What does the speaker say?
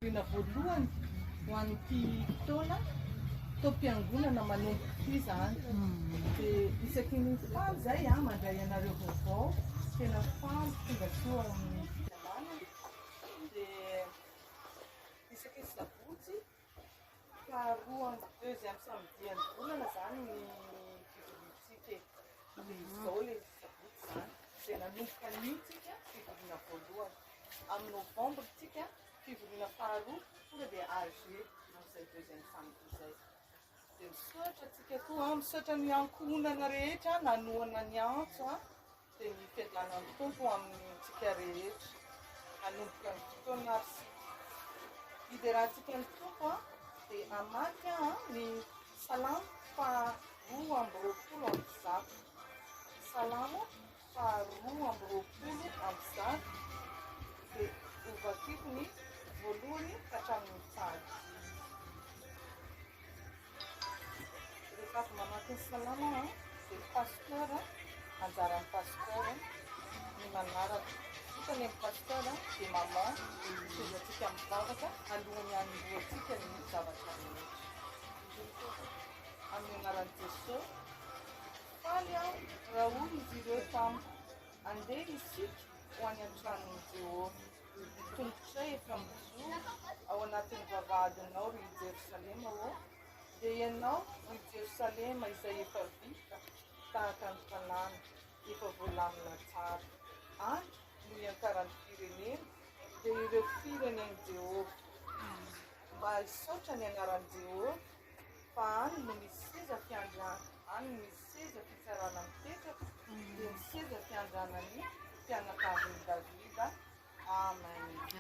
Fivoriana voalohany ho an'ity taona taom-piangonana manomboka ity izany. Dia isaky ny faly izay aho mandray anareo vaovao, tena faly tonga soa ao amin'ny fikambanana. Dia isaky ny sabotsy faharoa deuxième samedi an'ny volana izany ny fivoriantsika e. Dia izao ilay sabotsy izany. Dia nanomboka anio tsika fivoriana voalohany. Amin'ny novembre tsika fivoriana faharoa tonga dia AG amin'izay deuxième samedi izay. Dia misaotra antsika koa, misaotra ny ankohonana rehetra nanohana ny antso dia ny fiadanan'ny Tompo amintsika rehetra. Hanomboka ny fotoana ary isika. Hiderantsika ny Tompo dia hamaky ny Salamo faha 122. Salamo faha 122 dia hovakiko ny voalohany ka hatramin'ny fahadimy. Rehefa avy mamaky ny salamo aho dia pasteur, anjaran'ny pasteur ny manaraka. Vita ny an'ny pasteur dia maman mitondra antsika mivavaka alohan'ny hanombohantsika ny zavatra rehetra. Amin'ny anaran'i Jesosy. Faly aho raha hoy izy ireo tamiko, Andeha isika ho any an-tranon'i Jehovah. Ny tongotray efa mijoro ao anatin'ny vavahadinao, ry Jerosalema ô, dia ianao, ry Jerosalema, izay efa vita tahaka ny tanàna efa voalamina tsara. Any no hiankaran'ny firenena, dia ireo firenen'i Jehovah, mba hisaotra ny anaran'i Jehovah. Fa any no misy seza fiandrianana, any no misy seza fitsarana mipetraka, dia ny seza fiandrianan'ny mpianakavin'i Davida. Amen.